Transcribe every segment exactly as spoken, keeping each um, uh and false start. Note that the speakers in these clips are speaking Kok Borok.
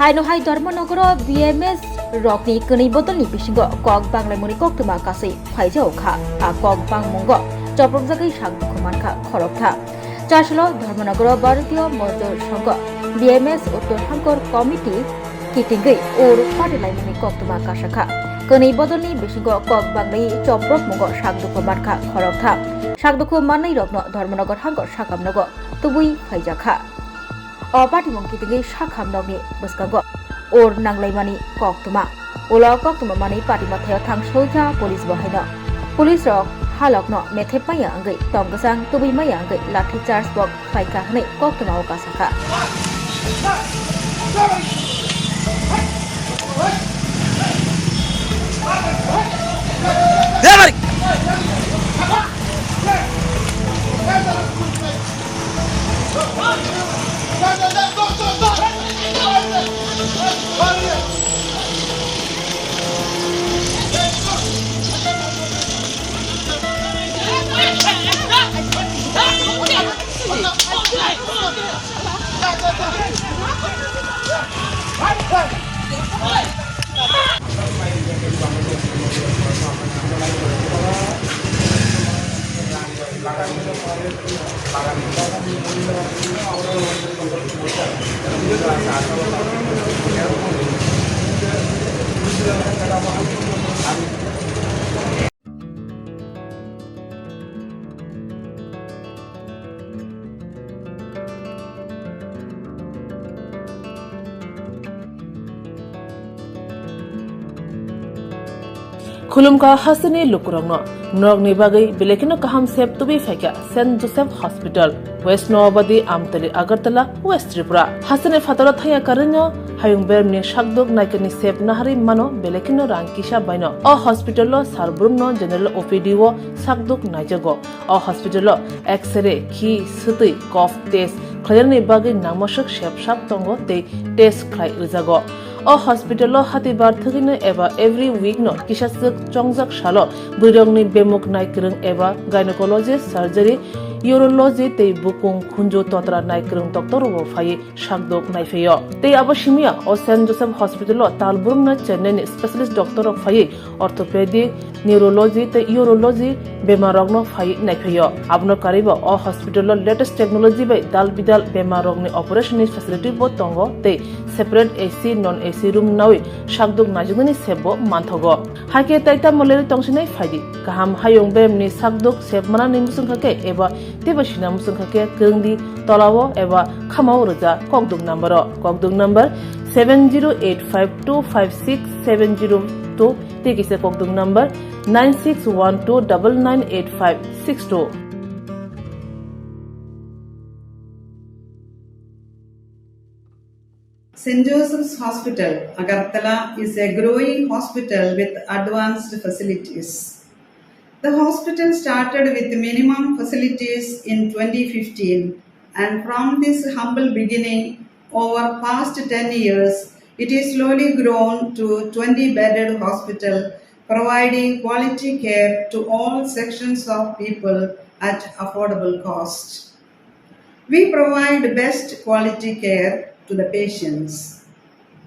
Haino hai Dharmanagaro B M S rokni kwnwi bodolni bisingo kok banglaimani koktwma kasui phaijao kha. A kok bangmungo chopropjagwi sak dukhu mankha khoroktham. Chasilo Dharmanagaro Bharatiya Mazdur Sangha B M S Uttor Hangkor Committee kitingwi ur patilaimani koktwma kasakha. Kwnwi bodolni bisingo kok banglai chopropmungo sak dukhu mankha khoroktham. Sak dukhu mannairokno Dharmanagar hangkor sakhamnogo tubui phaijakha. O patimung kitingwi sakhamnokni bwskango ur nanglaimani koktwma. Ulo koktwma manwi patima thaio thang soikha police bo haino. Police rok halokno methep maya wngwi tong kwchang tubui maya wngwi lathi charge bo phaikha hwnwi koktwmao kasakha. Khulumkha hasteni lukurokno, norokni bagwi belai kheno kaham sep tubui phaikha Saint Joseph Hospital, West Noabadi, Amtali, Agartala, West Tripura. Hasteni phataro thangya karwino hayung beremni sakduk naikani sep naharwi mano belai kheno rang kisa baino. O hospital-o sar brumno general O P D-o sakduk naijago. O hospital-o X-ray, khi, swtwi, cough test khlainani bagwi nangmaswk sep sak tongo tei test khlai rwjago. O hospital-o hatibar thwgwino eba every week-no kisaswk chongjak salo bwrwirokni bemuk naikwrwng eba gynecologist, surgery, urology tei bukung khunju totra naikwrwng doctor-rokbo phaiwi sakdok naiphaio. Tei abo simiya o Saint Joseph Hospital-o tal brumno Chennai-ni specialist doctor-rok phaiwi orthopedic, neurology tei urology bemarrokno phaiwi naiphaio. Abono karwibo o hospital-o latest technology bai dal bidal bemarrokni operation-ni facility-bo tongo tei separate A C, non A C room nawi sakdok naijaknani sep-bo manthogo. Hakhe tai tamo lerwi tongsinai phaidi. Kaham hayung beremni sakdok sep manani muchungkha khe eba teibo sina muchungkha khe kwrwngdi tolao eba khamao rwja kokduk number-o. Kokduk number seven zero eight five two five six seven zero two tei kisa kokduk number nine six one two double nine eight five six two. Saint Joseph's Hospital, Agartala is a growing hospital with advanced facilities. The hospital started with minimum facilities in twenty fifteen, and from this humble beginning, over past ten years, it is slowly grown to twenty bedded hospital, providing quality care to all sections of people at affordable cost. We provide best quality care to the patients.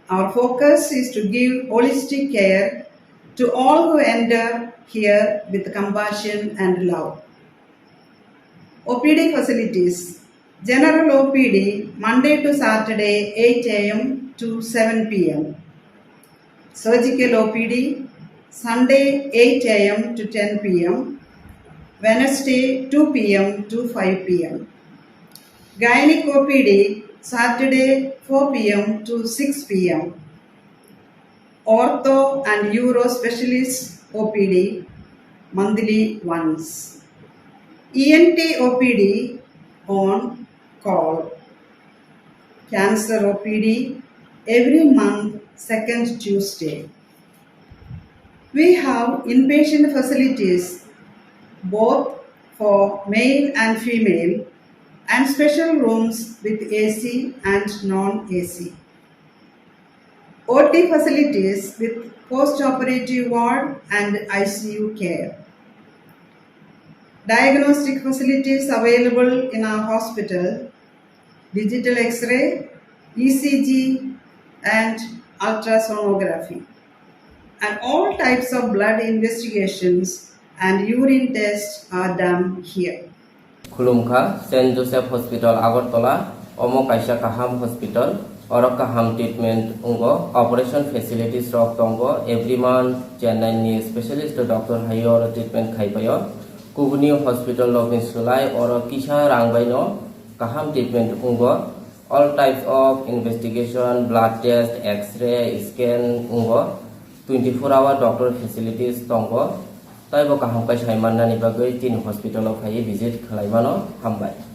Our focus is to give holistic care to all who enter here with compassion and love. O P D facilities. General O P D, Monday to Saturday, eight A M to seven P M. Surgical O P D, Sunday, eight A M to ten P M, Wednesday, two P M to five P M. Gynec O P D, Saturday, four P M to six P M. Ortho and Uro Specialist O P D, monthly once. E N T O P D, on call, cancer O P D, every month, second Tuesday. We have inpatient facilities both for male and female, and special rooms with A C and non-A C. O T facilities with post-operative ward and I C U care. Diagnostic facilities available in our hospital, digital X-ray, E C G, and ultrasonography. And all types of blood investigations and urine tests are done here. Khulumkha, Saint Joseph Hospital, Agartala. Omo kaisa kaham hospital. Oro kaham treatment wngo. Operation facilities rok tongo. Every month Chennai ni specialist doctor hai oro treatment khai paio. Kubuni hospital rok ni slai oro kisa rang bai no kaham treatment wngo. All types of investigation, blood test, X-ray, scan wngo. Twenty four hour doctor facilities tongo. Taibo kaham khe sai mannani bagwi chini hospital o phaiwi visit khlai mano. Hambai.